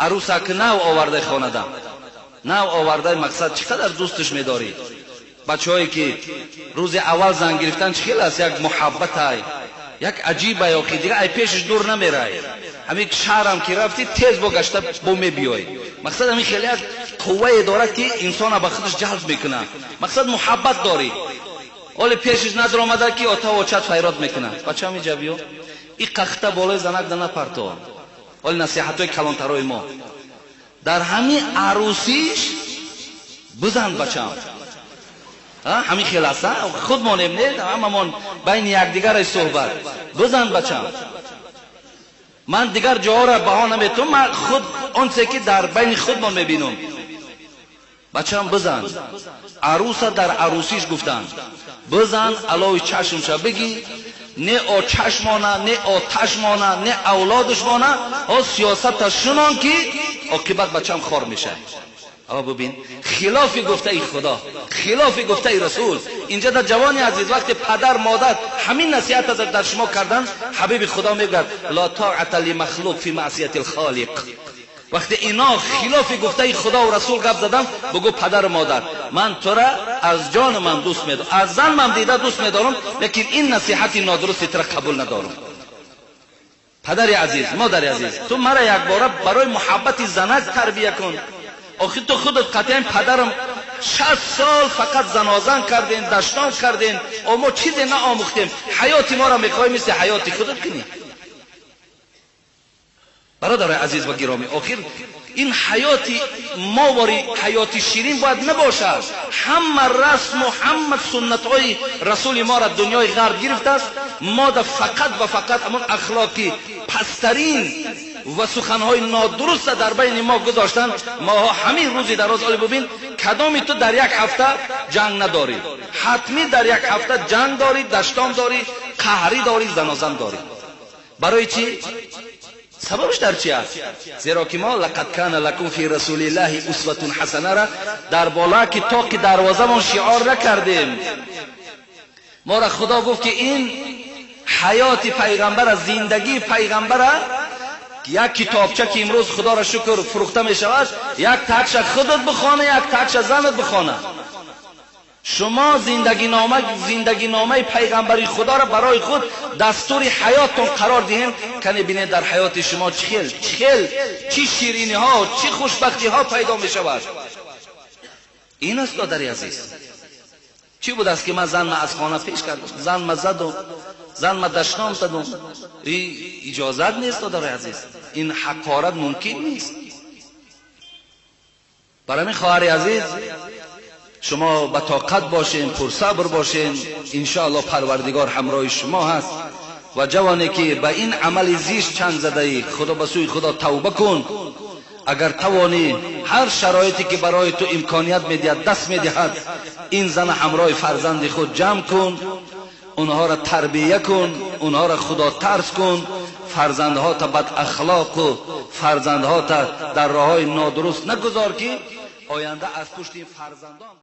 Арӯса ки нав овардаи хонада, нав овардаи, мақсад чӣ қадар дӯсташ медорӣ. Бачаҳое ки рӯзи аввал зан гирифтан, чӣ хел аст, як муҳаббатай, як аҷибай, охи дига ай пешаш дур намерай. Ҳамин шаҳрам ки рафтӣ, тез бо гашта бо мебиёй. Мақсад, ҳамин хеле як қуввае дорад, ки инсона ба худаш ҷалб мекунад. Мақсад, муҳаббат дорӣ. Оле пешаш надромада, ки ота очат файрод мекунад: «Бачам, иҷа биё, и қахта болои занак да напарто». Оли насиҳатҳои калонтарои мо дар ҳамин арӯсиш: «Бизан, бачам». Ҳамин хел аст, худ монем, не, ҳамамон байни якдигаре суҳбат: «Бизан, бачам». Ман дигар ҷоҳоро баҳо наметавонам, ман худ онсе ки дар байни худмон мебинам: «Бачам, бизан». Арӯса дар арӯсиш гуфтанд: «Бизан, алои чашмша бигӣ, не очашмона, не оташмона, не авлодушмона. Ҳо, сиёсата шунон, ки оқибат бачам хор мешавад». Ава бубин, хилофи гуфтаи Худо, хилофи гуфтаи Расул. Инҷа дар ҷавони азиз, вақте падар модар ҳамин насиҳата дар шумо кардан, ҳабиби Худо мегӯяд: «Ла тоата лимахлуқ фи маъсияти лхолиқ». Вақте ино хилофи гуфтаи Худову Расул гап задан, бугӯ: «Падару модар, ман тура аз ҷону ман дӯст медорам, аз зан ман дида дӯст медорам, лекин ин насиҳати нодурусти тура қабул надорам. Падари азиз, модари азиз, ту мара якбора барои муҳаббати занак тарбия кун. Охир ту худат қатъиян, падарам, 60 сол фақат занозан кардем, даштон кардем, мо чизе наомӯхтем. Ҳаёти моро мехоҳӣ мисли ҳаёти худат кунӣ?» Бародарои азиз ва гиромӣ, охир ин ҳаёти мовори ҳаёти ширин бояд набошад. Ҳама расму ҳама суннатҳои расули моро дунёи ғарб гирифтааст. Мода фақат ва фақат ҳамон ахлоқи пасттарин ва суханҳои нодуруста дар байни мо гузоштанд. Моҳо ҳамин рӯзи дароз, оли бубин, кадоми ту дар як ҳафта ҷанг надорӣ? Ҳатмӣ дар як ҳафта ҷанг дорӣ, даштон дорӣ, қаҳрӣ дорӣ, занозан дорӣ. Барои чӣ? Сабабш дар чи аст? Зеро ки мо «لقد كان لكم في رسول الله أسوة حسنة» ра дар бола ки тоқи дарвозамон шиор накардем. Мора Худо гуфт, ки ин ҳаёти пайғамбара, зиндагии пайғамбара як китобча, ки имрӯз, Худоро шукр, фурӯхта мешавад, як такша худат бихона, як такша занат бихона. Шумо зиндагинома, зиндагиномаи пайғамбари Худоро барои худ дастури ҳаёттон қарор диҳем. Кане бинед, дар ҳаёти шумо чӣ хел, чӣ хел, чӣ шириниҳо, чӣ хушбахтиҳо пайдо мешавад. Ин аст, додари азиз. Чӣ будааст, ки ман занма аз хона пеш кардам, занма задум, занма дашном дадум? Иҷозат нест, додари азиз, ин ҳақорат мумкин нест. Барои ҳамин, хоҳари азиз, шумо ба тоқат бошен, пурсабр бошен, иншоалло Парвардигор ҳамроҳи шумо ҳаст. Ва ҷавоне ки ба ин амали зишт чанг задаӣ, худо ба сӯи Худо тавба кун. Агар тавонӣ, ҳар шароите ки барои ту имконият медиҳад, даст медиҳад, ин зана ҳамроҳи фарзанди худ ҷамъ кун, онҳоро тарбия кун, онҳоро худотарс кун. Фарзандҳота бадахлоқу фарзандҳота дар роҳҳои нодуруст нагузор, ки оянда аз пушти ин фарзандон.